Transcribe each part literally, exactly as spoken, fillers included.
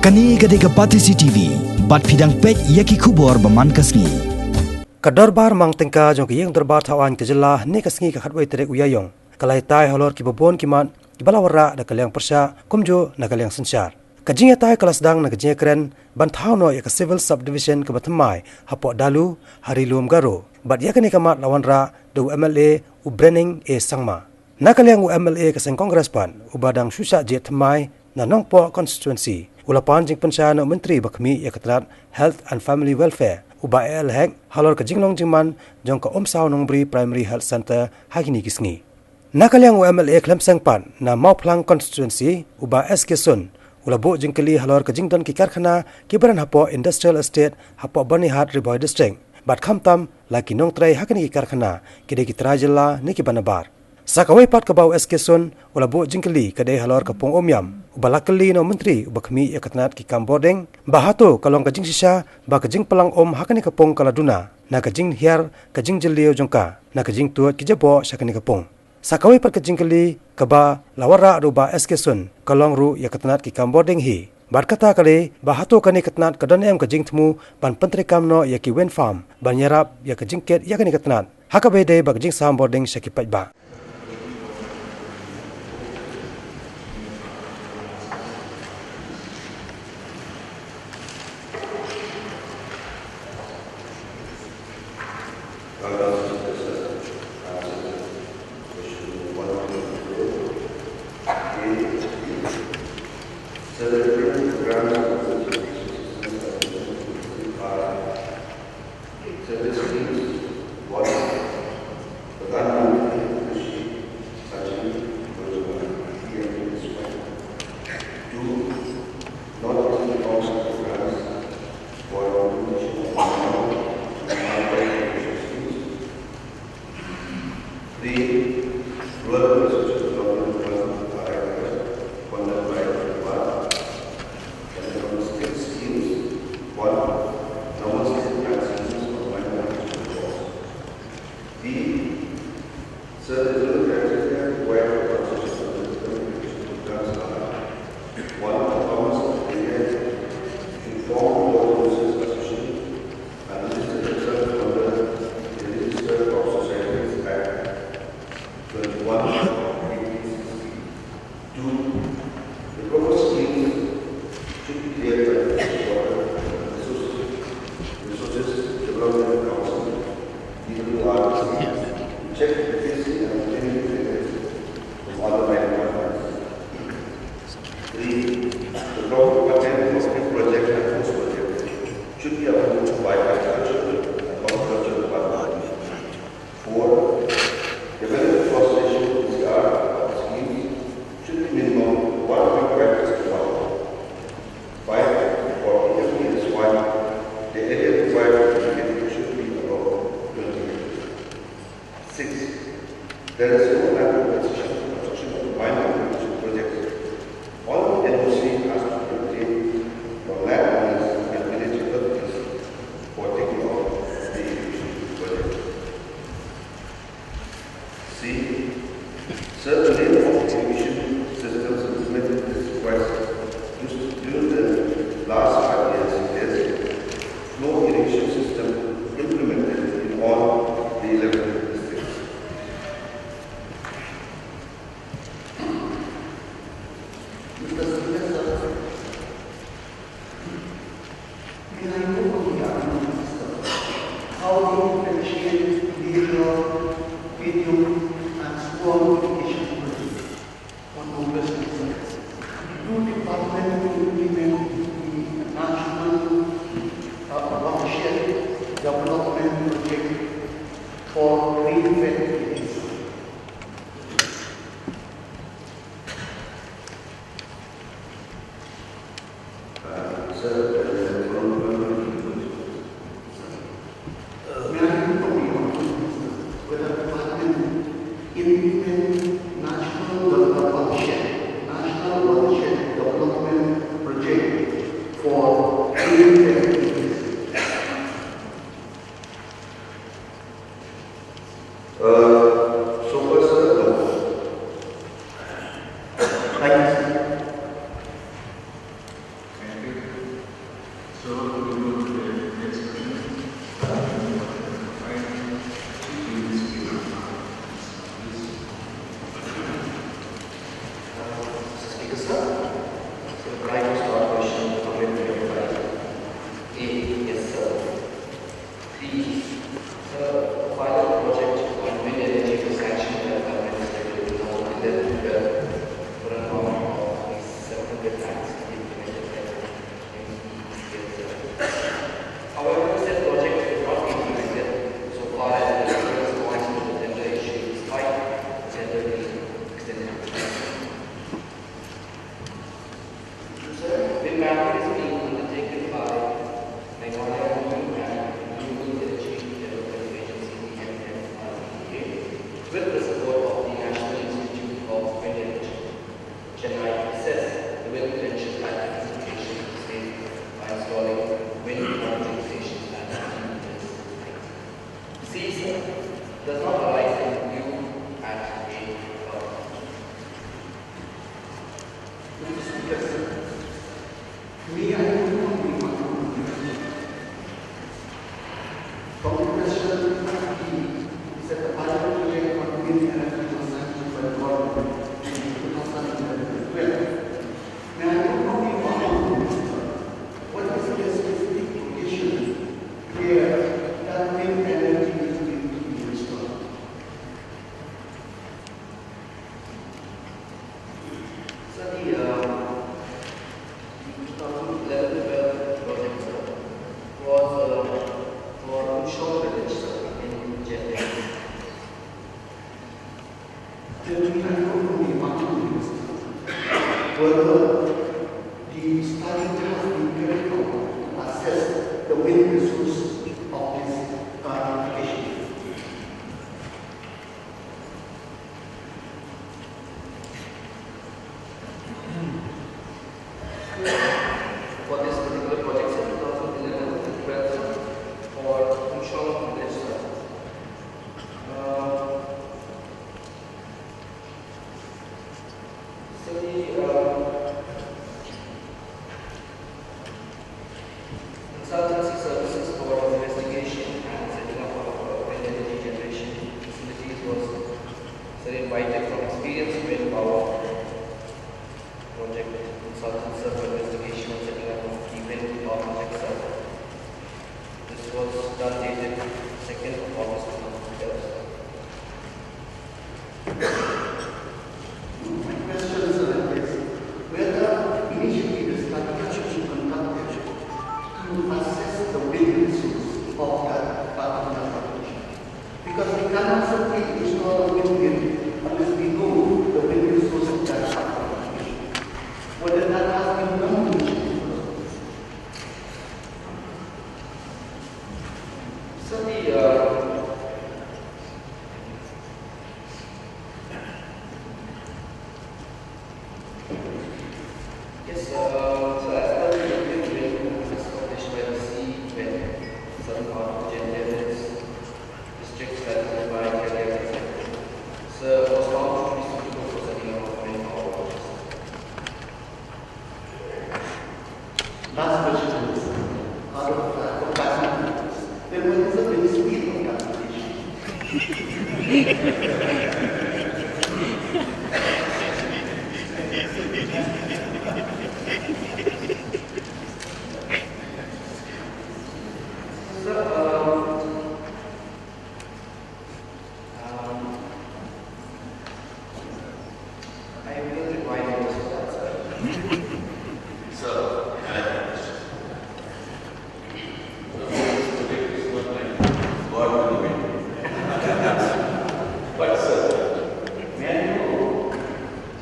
Kane ka dei ka Batesi T V, bad phi dang peit ïa ki khubor ba man ka sngi. Ka Dorbar Mang Tyngka jong ka Ïing Dorbar Thaw Aiñ ka Jylla, ne ka sngi ka khatwei tarik u Ïaïong, ka la ïatai halor ki babun ki mat, ki ba la wanrah da ka liang pyrshah, kumjuh na ka liang synshar. Ka jingïatai ka la sdang na ka jingïakren, ban thaw noh ïa ka Civil Subdivision kaba thymmai, hapoh Dalu, ha Ri Lum Garo, bad ïa kane ka mat la wanrah, da u M L A, u Brening A Sangma. Na ka liang u M L A ka seng Congress pat, u ba dang shu shah jied thymmai, na Nongpoh Constituency, u la pan jingpynshai na u Myntri ba khmih ïa ka tnat Health and Family Welfare, u Bah A L Hek, halor ka jinglong jingman, jong ka Umsaw Nongbri Primary Health Centre, ha kine ki sngi. Na ka liang u M L A khlem seng pat, na Mawphlang Constituency, u Bah S K Sun, u la buh jingkylli halor ka jingdon ki karkhana, ki ba don hapoh Industrial Estate, hapoh Byrnihat Ri Bhoi District, bad khamtam, la ki nongtrei ha kine ki karkhana, ki dei ki trai jylla, ne ki ba nabar. Sa kawei pat kaba u S K Sun, u la buh jingkylli ka dei halor ka pung Umiam, u ba la kylli na u Myntri, u ba khmih ïa ka tnat ki kam bording, ba hato ka long ka jingshisha, ba ka jingplang um ha kane ka pung ka la duna, na ka jinghiar, ka jingjylliew jong ka, na ka jingtuid ki jaboh sha kane ka pung. Sa kawei pat ka jingkylli, kaba la wanrah da u Bah S K Sun, ka long ruh ïa ka tnat ki kam bording hi. Bad kata ka dei, ba hato kane ka tnat ka don em ka jingthmu, ban pyntreikam noh ïa ki wind farm, ban ïarap ïa ka jingkit ïa kane ka tnat. Ha kaba ïadei bad ka jingsam bording sha ki paidbah. Service schemes, one, Pradhan Mantri Krishi Sinchai Yojana, P M K S Y. Two, North Eastern Council programs for implementation of farmer and farmer education schemes. Three, Rural Infrastructure Development Fund, R I F, funded by the Bharat. And from state schemes, one, normal state grant schemes for minor education costs. B, certain criteria required for concession of the implementation programs are, one, performance criteria, informed local users association, and listed themselves under the Register of Societies Act twenty-one of eighteen sixty. Two, the proposed schemes should be cleared by the Resources, Resources Development Council, D W R C, to check the basic and obtaining clearance from other line partners. Three, the proper pattern of pre-project and post-project should be approved by agriculture and horticulture department. Four, the value cost ratio, P C R, of schemes should be minimum one point five to one. Five, for P M K S Y, the area required to be should be above twenty acres. Six, there is no land compensation for construction of minor construction projects. All N O C has to be obtained from land owners and village authorities for taking off the irrigation project. C, certain irrigation systems implemented this requires during the last five years, there's no irrigation system implemented in all the eleven districts. Mister Speaker, sir, may I know from the Honourable Minister how they differentiate lateral, medium and small irrigation projects? Honourable Minister, do department implement the National, uh, Watershed Development Project for rain-fed areas? May I inform you, whether department implement National Development Watershed, National Watershed Development Project for rain-fed areas? Uh, so far, sir, no. Thank you, sir. Thank you. So we move to the next question. Mister Speaker, sir, so the right to start question from the A, yes, sir. Three, sir, the pilot project on wind energy was sanctioned by the Prime Minister in two thousand eleven twelve for an amount of seven hundred lakhs to be implemented by the M P P L. However, said project was not implemented so far as the response to the tender issue, despite the tender being extended. Sir, the mapping is being undertaken by Meghalaya New and Renewable Energy Development Agency, the M N R D A, with the support of the National Institute of Wind Energy, Chennai, to assess the wind potential at the implementation of the state by installing wind monitoring stations at fifty meters height. C, sir, does not arise in view at A. Mister Speaker, sir, may I move on the matter of the question? From the question B, is that the pilot project on wind energy was sanctioned by the government in two thousand eleven twelve. May I move on the matter of the question? What is the specific location where that wind energy is going to be installed? Sir, the, uh, the two thousand eleven twelve project, sir, was, uh, for Umshong village, sir, in Jaiñtia. Then we can go to the market minister. Whether the study has been carried out to assess the wind resource of this, uh, location. For this particular project, sir, two thousand eleven twelve, sir, for Umshong village, sir. Uh, so the, uh, consultancy services for investigation and setting up of, uh, wind energy generation facilities was, sir, invited from Experience Wind Power Project consultant, sir, for investigation and setting up of the wind power project, sir. This was done dated second of August two thousand twelve, sir. My question, sir, is whether initially the study has been conducted to assess the wind resource of that particular location. Because we cannot simply install a windmill unless we know the wind resource of that particular location. Whether that has been done initially. Sir, the, uh, yes, uh, so as per the document as published by the C E M, Southern part of Jaiñtia Hills district, that is by Kerala, sir, was found to be suitable for setting up of wind power projects. Last question is, out of, uh, compassion, then what is the ministry of consultation? So, um, um, I will require your response. So, uh, God will do it. But, sir, may I know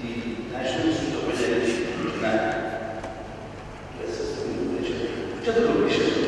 the National Institute of Energy, NIT, which are the locations